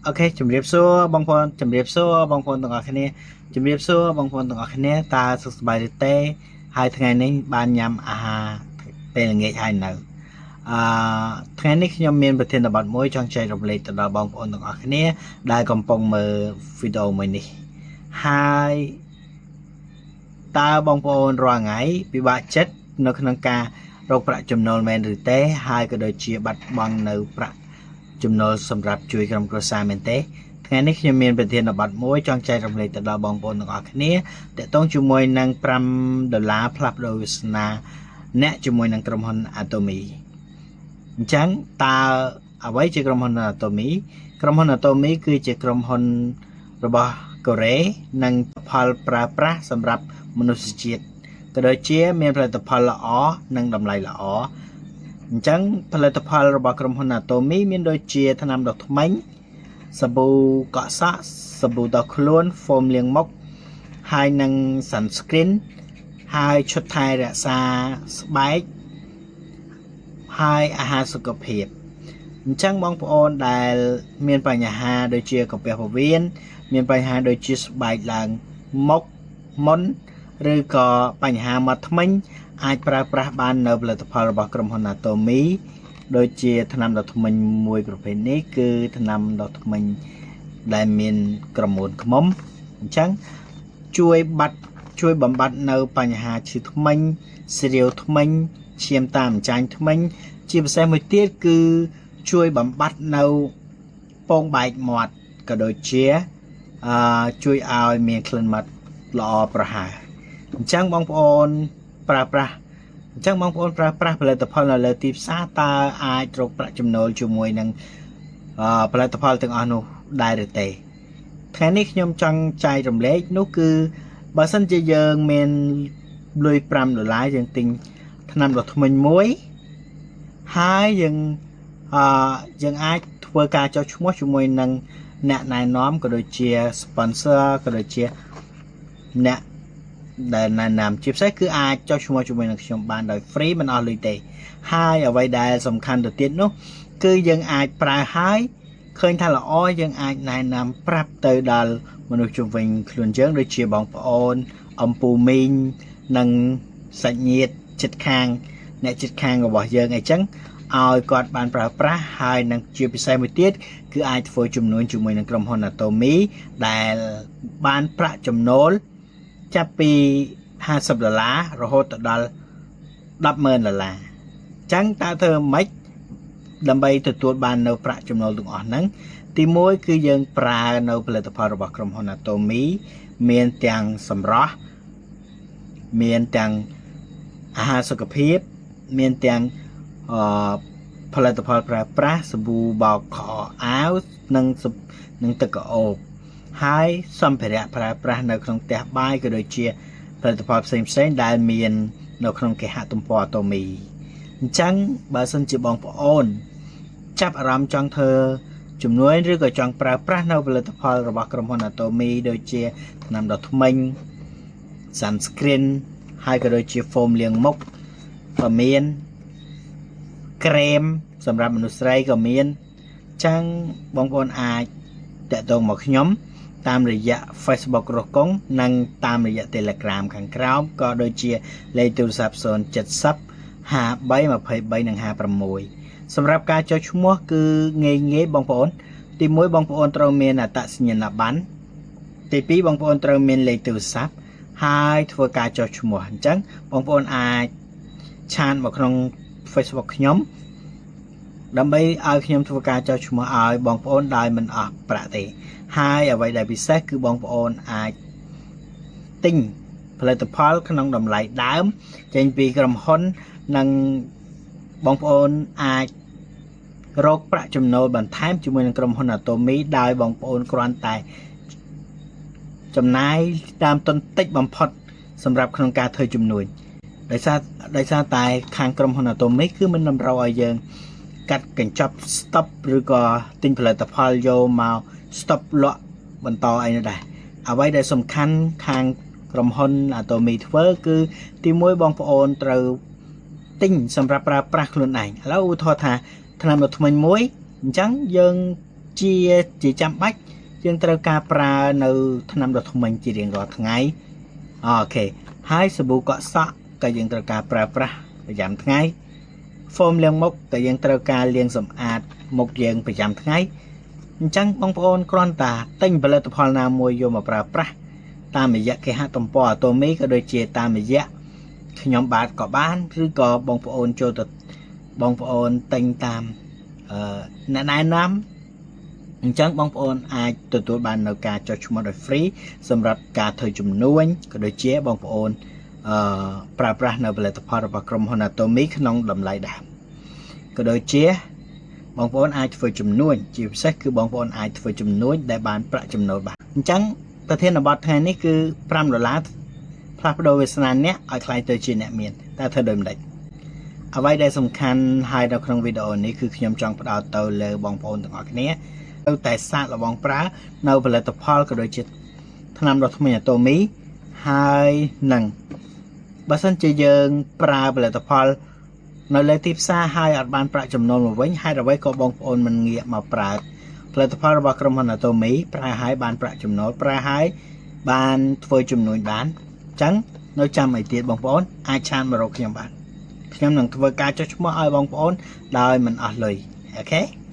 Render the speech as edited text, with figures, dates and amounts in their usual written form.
OK ជំរាបសួរបងប្អូនជំរាបសួរបងប្អូនទាំងអស់គ្នាជំរាបសួរបងប្អូនទាំងអស់គ្នាតើសុខសប្បាយឬទេហើយថ្ងៃនេះបានញ៉ាំអាហារពេលល្ងាចហើយនៅអឺថ្ងៃនេះខ្ញុំមានប្រធានបទមួយចង់ចែករំលែកទៅដល់បងប្អូនទាំងអស់គ្នាដែលកំពុងមើលវីដេអូមួយនេះហើយតើបងប្អូនរាល់ថ្ងៃពិបាកចិត្តនៅក្នុងការរកប្រាក់ចំណូលមែនឬទេហើយក៏ដូចជាបាត់បង់នៅប្រាក់ចំណូលសម្រាប់ជួយក្រុមគ្រួសារមែនទេថ្ងៃនេះខ្ញុំមានប្រធានបទមួយចង់ចែករំលែកទៅដល់បងប្អូនទាំងអស់គ្នាទាក់ទងជាមួយនឹង5ដុល្លារផ្លាស់ប្ដូរវាសនាអ្នកជាមួយនឹងក្រុមហ៊ុន Atomy អញ្ចឹងតើអ្វីជាក្រុមហ៊ុន Atomy ក្រុមហ៊ុន Atomy គឺជាក្រុមហ៊ុនរបស់កូរ៉េនិងផលប្រើប្រាស់សម្រាប់មនុស្សជាតិក៏ដូចជាមានផលិតផលល្អនិងតម្លៃល្អអញ្ចឹងផលិតផលរបស់ក្រុមហ៊ុន Atomy មានដូចជាថ្នាំដុសធ្មេញសាប៊ូកក់សក់សាប៊ូដុសខ្លួន foam លាងមុខហើយនិង sunscreen ហើយឈុតថែរក្សាស្បែកហើយអាហារសុខភាពអញ្ចឹងបងប្អូនដែលមានបញ្ហាដូចជាកាពះពោះវៀនមានបញ្ហាដូចជាស្បែកឡើងមុខមុនឬក៏បញ្ហាមាត់ធ្មេញអាចប្រើប្រាស់បាននៅផលិតផលរបស់ក្រុមហ៊ុន Atomy ដូចជាថ្នាំដុសធ្មេញមួយប្រភេទនេះគឺថ្នាំដុសធ្មេញដែលមានក្រមួនឃ្មុំអញ្ចឹងជួយបាត់ជួយបំបត្តិនៅបញ្ហាឈឺធ្មេញស្រាវធ្មេញឈាមតាមអញ្ចាញធ្មេញជាពិសេសមួយទៀតគឺជួយបំបត្តិនៅពងបែកមាត់ក៏ដូចជាជួយឲ្យមានក្លិនមាត់ល្អប្រហើរអញ្ចឹងបងប្អូនប្រើប្រាស់អញ្ចឹងបងប្អូនប្រើប្រាស់ផលិតផលនៅលើទីផ្សារតើអាចរកប្រាក់ចំណូលជាមួយនឹងផលិតផលទាំងអស់នោះដែរឬទេថ្ងៃនេះខ្ញុំចង់ចែករំលែកនោះគឺបើសិនជាយើងមានលុយ5ដុល្លារយើងទិញថ្នាំដុសធ្មេញមួយហើយយើងអឺយើងអាចធ្វើការចុះឈ្មោះជាមួយនឹងអ្នកណែនាំក៏ដូចជា sponsor ក៏ដូចជាអ្នកដែលណែនាំជាពិសេសគឺអាចចុះឈ្មោះជាមួយនឹងខ្ញុំបានដោយ free មិនអស់លុយទេហើយអ្វីដែលសំខាន់ទៅទៀតនោះគឺយើងអាចប្រើហើយឃើញថាល្អយើងអាចណែនាំប្រាប់ទៅដល់មនុស្សជុំវិញខ្លួនយើងដូចជាបងប្អូនអំពូមីងនិងសាច់ញាតិជិតខាងអ្នកជិតខាងរបស់យើងអីចឹងឲ្យគាត់បានប្រើប្រាស់ហើយនឹងជាពិសេសមួយទៀតគឺអាចធ្វើជំនួញជាមួយនឹងក្រុមហ៊ុន Atomy ដែលបានប្រាក់ចំណូលចាប់ពី50ដុល្លាររហូតទៅដល់100000ដុល្លារអញ្ចឹងតើធ្វើម៉េចដើម្បីទទួលបាននៅប្រាក់ចំណូលទាំងអស់ហ្នឹងទី1គឺយើងប្រើនៅផលិតផលរបស់ក្រុមហ៊ុន Atomy មានទាំងសម្រស់មានទាំងអាហារសុខភាពមានទាំងអឺផលិតផលប្រើប្រាស់សាប៊ូបោកខោអាវនិងនិងទឹកក្រអូបហើយសម្ភារៈប្រើប្រាស់នៅក្នុងផ្ទះបាយក៏ដូចជាផលិតផលផ្សេងផ្សេងៗដែលមាននៅក្នុងគេហទំព័រ Atomy អញ្ចឹងបើសិនជាបងប្អូនចាប់អារម្មណ៍ចង់ធ្វើជំនួញឬក៏ចង់ប្រើប្រាស់នៅផលិតផលរបស់ក្រុមហ៊ុន Atomy ដូចជាថ្នាំដុសធ្មេញ sunscreen ហើយក៏ដូចជា foam លាងមុខក៏មានក្រែមសម្រាប់មនុស្សស្រីក៏មានចឹងបងប្អូនអាចទាក់ទងមកខ្ញុំតាមរយៈ Facebook រស់កុងនិងតាមរយៈ Telegram ខាងក្រោមក៏ដូចជាលេខទូរស័ព្ទ070 53 23និង56សម្រាប់ការចុះឈ្មោះគឺងាយងាយបងប្អូន ទី1បងប្អូនត្រូវមានអត្តសញ្ញាណប័ណ្ណទី2បងប្អូនត្រូវមានលេខទូរស័ព្ទហើយធ្វើការចុះឈ្មោះអញ្ចឹងបងប្អូនអាច chat មកក្នុង Facebook ខ្ញុំដើម្បីឲ្យខ្ញុំធ្វើការចុះឈ្មោះឲ្យបងប្អូនដោយមិនអស់ប្រាក់ទេហើយអ្វីដែលពិសេសគឺបងប្អូនអាចទិញផលិតផលក្នុងតម្លៃដើមចេញពីក្រុមហ៊ុននិងបងប្អូនអាចរកប្រាក់ចំណូលបន្ថែមជាមួយនឹងក្រុមហ៊ុន Atomy ដោយបងប្អូនគ្រាន់តែចំណាយតាមទុនតិចបំផុតសម្រាប់ក្នុងការធ្វើជំនួញដោយសារតែខាងក្រុមហ៊ុន Atomy គឺមិនតម្រូវឲ្យយើងកាត់កញ្ចប់ stop ឬក៏ទិញផលិតផលយកមក stop លក់បន្តអីនោះដែរអ្វីដែលសំខាន់ខាងក្រុមហ៊ុន Atomy ធ្វើគឺទីមួយបងប្អូនត្រូវទិញសម្រាប់ប្រើប្រាស់ខ្លួនឯងឥឡូវឧទាហរណ៍ថាថ្នាំដុសធ្មេញមួយអញ្ចឹងយើង ជាជាចាំបាច់យើងត្រូវការប្រើនៅថ្នាំដុសធ្មេញជារៀងរាល់ថ្ងៃOK ហើយសាប៊ូកក់សក់ក៏យើងត្រូវការប្រើប្រាស់ប្រចាំថ្ងៃ foam លាងមុខក៏យើងត្រូវការលាងសម្អាតមុខយើងប្រចាំថ្ងៃអញ្ចឹងបងប្អូនគ្រាន់តែទិញផលិតផលណាមួយយកមកប្រើប្រាស់តាមរយៈគេហទំព័រអាតូមីក៏ដូចជាតាមរយៈខ្ញុំបាទក៏បានឬក៏បងប្អូនចូលទៅបងប្អូនទិញតាមអឺអ្នកណែនាំអញ្ចឹងបងប្អូនអាចទទួលបាននៅការចុះឈ្មោះដោយ free សម្រាប់ការធ្វើជំនួញក៏ដូចជាបងប្អូនអឺប្រើប្រាស់នៅផលិតផលរបស់ក្រុមហ៊ុន Atomy ក្នុងតម្លៃដើមក៏ដូចជាបងប្អូនអាចធ្វើជំនួញជាពិសេសគឺបងប្អូនអាចធ្វើជំនួញដែលបានប្រាក់ចំណូលបានអញ្ចឹងប្រធានបទថ្ងៃនេះគឺ5ដុល្លារផ្លាស់ប្ដូរវាសនាអ្នកឲ្យក្លាយទៅជាអ្នកមានតើធ្វើដូចម្តេចអ្វីដែលសំខាន់ហើយនៅក្នុងវីដេអូនេះគឺខ្ញុំចង់ផ្ដោតទៅលើបងប្អូនទាំងអស់គ្នានៅតែសាកល្បងប្រើនៅផលិតផលក៏ដូចជាថ្នាំដុសធ្មេញអាតូមីហើយនឹងបើសិនជាយើងប្រើផលិតផលនៅលើទីផ្សារហើយអត់បានប្រាក់ចំណូលមកវិញហេតុអ្វីក៏បងប្អូនមិនងាកមកប្រើផលិតផលរបស់ក្រុមហ៊ុនអាតូមីប្រើហើយបានប្រាក់ចំណូលប្រើហើយបានធ្វើជំនួញបានអញ្ចឹងនៅចាំអីទៀតបងប្អូនអាច chat មករកខ្ញុំបានខ្ញុំនឹងធ្វើការចុះឈ្មោះឲ្យបងប្អូនដោយមិនអស់លុយ OK។